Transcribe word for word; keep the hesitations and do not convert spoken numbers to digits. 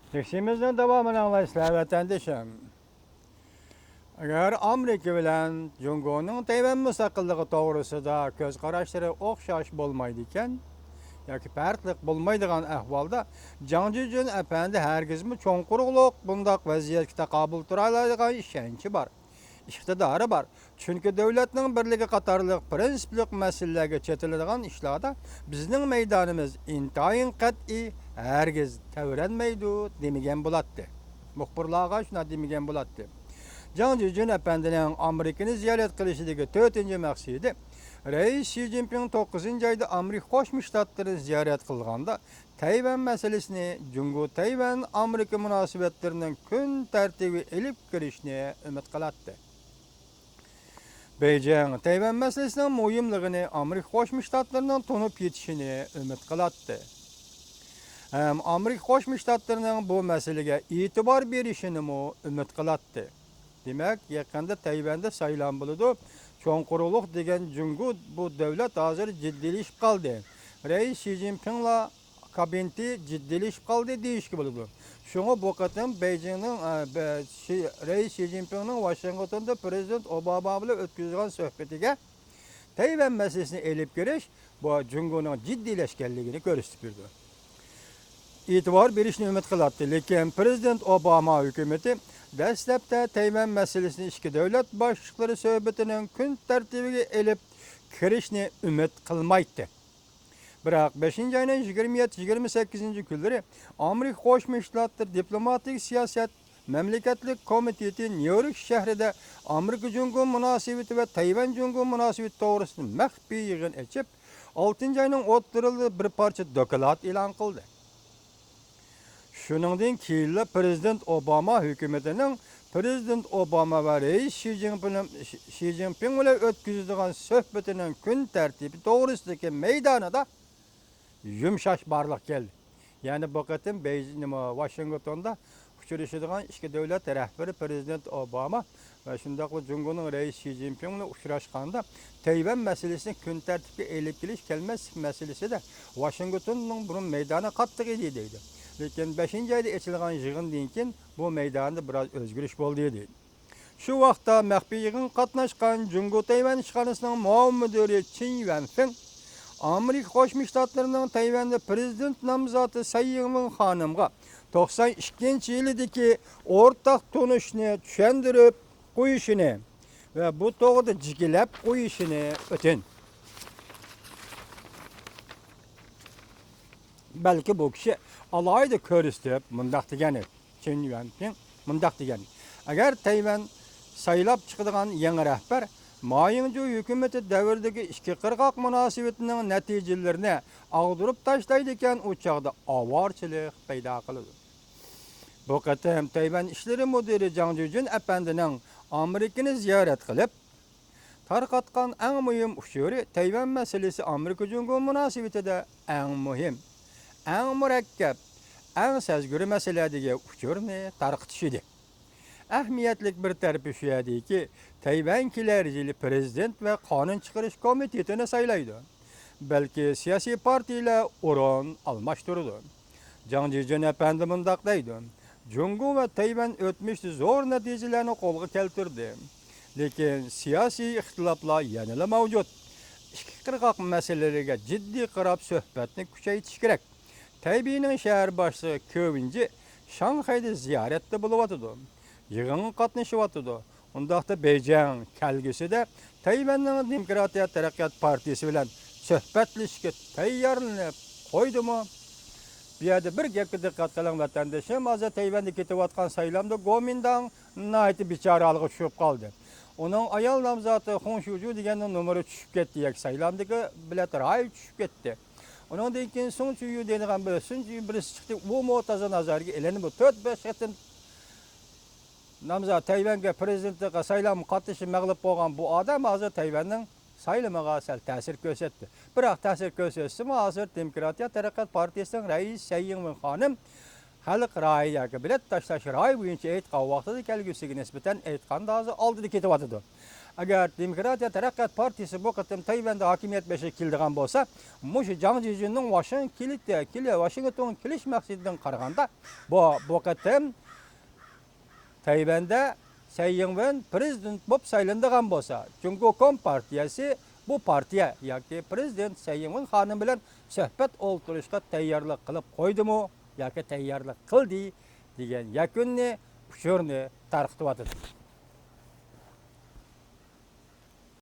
تېكىستىمىزنىڭ داۋامىنى ئاڭلايسىلەر، ۋەتەندىشىم. ئەگەر ئامېرىكا بىلەن جۇڭگونىڭ تەيۋەن مۇستەقىللىقى توغرىسىدا كۆز قاراشلىرى ئوخشاش بولمايدىكەن ياكى پەرقلىق بولمايدىغان ئەھۋالدا، جاڭ جىجۈن ئەپەندى ھەرگىزمۇ چوڭ قۇرۇقلۇق بۇنداق ۋەزىيەتكە تاقابىل تۇرالايدىغان ئىشەنچى بار، ئىقتىدارى بار. چۈنكى دۆلەتنىڭ بىرلىكى قاتارلىق پىرىنسىپلىق مەسىلىلەرگە چېتىلىدىغان ئىشلاردا بىزنىڭ مەيدانىمىز ئىنتايىن قەتئىي، ھەرگىز تەۋرەنمەيدۇ، دېمىگەن بولاتتى. مۇخبىرلارغا شۇنداق دېمىگەن بولاتتى. جاڭ جىجۈن ئەپەندىنىڭ ئامېرىكىنى زىيارەت قىلىشىدىكى تۆتىنچى مەقسىتى، رەئىس شى جىنپىڭ توققۇزىنچى ئايدا ئامېرىكا قوشما شتاتلىرىنى زىيارەت قىلغاندا، تەيۋەن مەسىلىسىنى جۇڭگو تەيۋەن ئامېرىكا مۇناسىۋەتلىرىنىڭ كۈن تەرتىپىگە ئېلىپ كىرىشنى ئۈمىد قىلاتتى. بېيجىڭ تەيۋەن مەسىلىسىنىڭ مۇھىملىقىنى ئامېرىكا قوشما شتاتلىرىنىڭ تونۇپ يېتىشىنى ئۈمىد قىلاتتى. ھەم ئامېرىكا قوشما شتاتلىرىنىڭ بۇ مەسىلىگە ئېتىبار بېرىشىنىمۇ ئۈمىد قىلاتتى. دېمەك، يېقىندا تەيۋەندە سايلام بولىدۇ. چوڭ قۇرۇقلۇق دېگەن جۇڭگو بۇ دۆلەت ھازىر جىددىيلىشىپ قالدى. رەئىس شى جىنپىڭلا كابىنېتى جىددىيلىشىپ قالدى دېيىشكە بولىدۇ. شۇڭا بۇ قېتىم بېيجىڭنىڭ، ئە، بە-، شى-، رەئىس شى جىنپىڭنىڭ ۋاشىنگتوندا پىرېزىدېنت ئوباما بىلەن ئۆتكۈزىدىغان سۆھبىتىگە تەيۋەن مەسىلىسىنى ئېلىپ كىرىش، بۇ جۇڭگونىڭ جىددىيلەشكەنلىكىنى كۆرسىتىپ بېرىدۇ. ئېتىبار بېرىشنى ئۈمىد قىلاتتى، لېكىن پىرېزىدېنت ئوباما ھۆكۈمىتى دەسلەپتە تەيۋەن مەسىلىسىنى ئىككى دۆلەت باشلىقلىرى سۆھبىتىنىڭ كۈن تەرتىپىگە ئېلىپ كىرىشنى ئۈمىد قىلمايتتى. بىراق، بەشىنچى ئاينىڭ يىگىرمە يەتتە، يىگىرمە سەككىزىنچى كۈنلىرى ئامېرىكا قوشما شتاتلىرى دىپلوماتىك سىياسەت مەملىكەتلىك كومىتېتى نيۇ يورك شەھىرىدە ئامېرىكا جۇڭگو مۇناسىۋىتى ۋە تەيۋەن جۇڭگو مۇناسىۋىتى توغرىسىدا مەخپىي يىغىن ئېچىپ، ئالتىنچى ئاينىڭ ئوتتۇرىلىرىدا بىر پارچە دوكلات ئېلان قىلدى. شۇنىڭدىن كېيىنلا پىرېزىدېنت ئوباما ھۆكۈمىتىنىڭ پىرېزىدېنت ئوباما ۋە رەئىس شى جىنپىڭ، شى جىنپىڭ بىلەن ئۆتكۈزىدىغان سۆھبىتىنىڭ كۈن تەرتىپى توغرىسىدىكى مەيدانىدا يۇمشاش بارلىققا كەلدى. يەنى بۇ قېتىم بېيجىڭ، نېمە، ۋاشىنگتوندا ئۇچرىشىدىغان ئىككى دۆلەت رەھبىرى پىرېزىدېنت ئوباما ۋە شۇنداقلا جۇڭگونىڭ رەئىسى شى جىنپىڭ بىلەن ئۇچراشقاندا، تەيۋەن مەسىلىسىنى كۈن تەرتىپكە ئېلىپ كېلىش كەلمەسلىك مەسىلىسىدە ۋاشىنگتوننىڭ بۇرۇن مەيدانى قاتتىق ئىدى دەيدۇ. لېكىن بەشىنچى ئايدا ئېچىلغان يىغىندىن كېيىن بۇ مەيداندا بىراز ئۆزگىرىش بولدى دەيدۇ. شۇ ۋاقىتتا مەخپىي يىغىنغا قاتناشقان جۇڭگو تەيۋەن ئىشخانىسىنىڭ مۇئاۋىن مۇدىرى چېن يۈەنفېڭ ئامېرىكا قوشما شتاتلىرىنىڭ تەيۋەندە پىرېزىدېنت نامزاتى سەي يىڭۋېن خانىمغا توقسان ئىككىنچى يىلىدىكى ئورتاق تونۇشنى چۈشەندۈرۈپ قويۇشىنى ۋە بۇ توغرىدا جىكىلەپ قويۇشىنى ئۆتۈن. بەلكى بۇ كىشى ئالاھىدە كۆرسىتىپ مۇنداق دېگەن ئىدى. چېن يۈەنپىڭ مۇنداق دېگەن: «ئەگەر تەيۋەن سايلاپ چىقىدىغان يېڭى رەھبەر ما يىڭجۇ ھۆكۈمىتى دەۋرىدىكى ئىككى قىرغاق مۇناسىۋىتىنىڭ نەتىجىلىرىنى ئاغدۇرۇپ تاشلايدىكەن، ئۇ چاغدا ئاۋارىچىلىق پەيدا قىلىدۇ.» بۇ قېتىم تەيۋەن ئىشلىرى مۇدىرى جاڭ جۈجۈن ئەپەندىنىڭ ئامېرىكىنى زىيارەت قىلىپ، تارقاتقان ئەڭ مۇھىم ئۇچۇرى تەيۋەن مەسىلىسى ئامېرىكا جۇڭگو مۇناسىۋىتىدە ئەڭ مۇھىم، ئەڭ مۇرەككەپ، ئەڭ سەزگۈر مەسىلە دېگەن ئۇچۇرنى تارقىتىش ئىدى. ئەھمىيەتلىك بىر تەرىپى شۇ يەردىكى، تەيۋەن كېلەر يىلى پىرېزىدېنت ۋە قانۇن چىقىرىش كومىتېتىنى سايلايدۇ. بەلكى سىياسىي پارتىيىلەر ئورۇن ئالماشتۇرىدۇ. جاڭ جىجۈن ئەپەندى مۇنداق دەيدۇ: «جۇڭگو ۋە تەيۋەن ئۆتمۈشتە زور نەتىجىلەرنى قولغا كەلتۈردى. لېكىن سىياسىي ئىختىلاپلار يەنىلا مەۋجۇت. ئىككى قىرغاق مەسىلىلىرىگە جىددىي قاراپ سۆھبەتنى كۈچەيتىش كېرەك.» تەيبېينىڭ شەھەر باشلىقى كۆۋىنجى شاڭخەيدە زىيارەتتە بولۇۋاتىدۇ، يىغىنغا قاتنىشىۋاتىدۇ. ئۇنداقتا بېيجىڭ كەلگۈسىدە تەيۋەننىڭ دېموكراتىيە تەرەققىيات پارتىيىسى بىلەن سۆھبەتلىشىشكە تەييارلىنىپ قويدىمۇ؟ بۇ يەردە بىر گەپكە دىققەت قىلىڭ، ۋەتەندىشىم. ھازىر تەيۋەندە كېتىۋاتقان سايلامدا گومىنداڭ ناھايىتى بىچارە ھالغا چۈشۈپ قالدى. ئۇنىڭ ئايال نامزاتى خۇڭ شۇجۇ دېگەننىڭ نومۇرى چۈشۈپ كەتتى ياكى سايلامدىكى بېلەت رايى چۈشۈپ كەتتى. ئۇنىڭدىن كېيىن سۇڭ چۈيۈ دېيىدىغان بىر، سۇڭ چۈيۈ بىرسى چىقتى، ئۇمۇ تازا نازارەتكە ئېلىندى. بۇ تۆت بەش قېتىم نامزات تەيۋەنگە پىرېزىدېنتلىققا سايلامغا قاتنىشىپ مەغلۇپ بولغان بۇ ئادەم ھازىر تەيۋەننىڭ سايلىمىغا سەل تەسىر كۆرسەتتى. بىراق تەسىر كۆرسەتسىمۇ، ھازىر دېموكراتىيە تەرەققىيات پارتىيىسىنىڭ رەئىسى سەي يىڭۋېن خانىم خەلق رايى ياكى بېلەت تاشلاش رايى بويىچە ئېيتقان ۋاقتىدا كەلگۈسىگە نىسبەتەن ئېيتقاندا ھازىر ئالدىدا كېتىۋاتىدۇ. ئەگەر دېموكراتىيە تەرەققىيات پارتىيىسى بۇ قېتىم تەيۋەندە ھاكىمىيەت بېشىغا كېلىدىغان بولسا، مۇشۇ جاڭ جىجىننىڭ ۋاشىنگتونغا كېلىش مەقسىتىدىن قارىغاندا، بۇ، بۇ قېتىم تەيۋەندە سەي يىڭۋېن پرېزىدېنت بولۇپ سايلىنىدىغان بولسا، جۇڭگو كومپارتىيەسى بۇ پارتىيە ياكى پرېزىدېنت سەي يىڭۋېن خانىم بىلەن سۆھبەت ئولتۇرۇشقا تەييارلىق قىلىپ قويدىمۇ ياكى تەييارلىق قىلدى دېگەن يەكۈننى، ئۇچۇرنى تارقىتىۋاتىدۇ.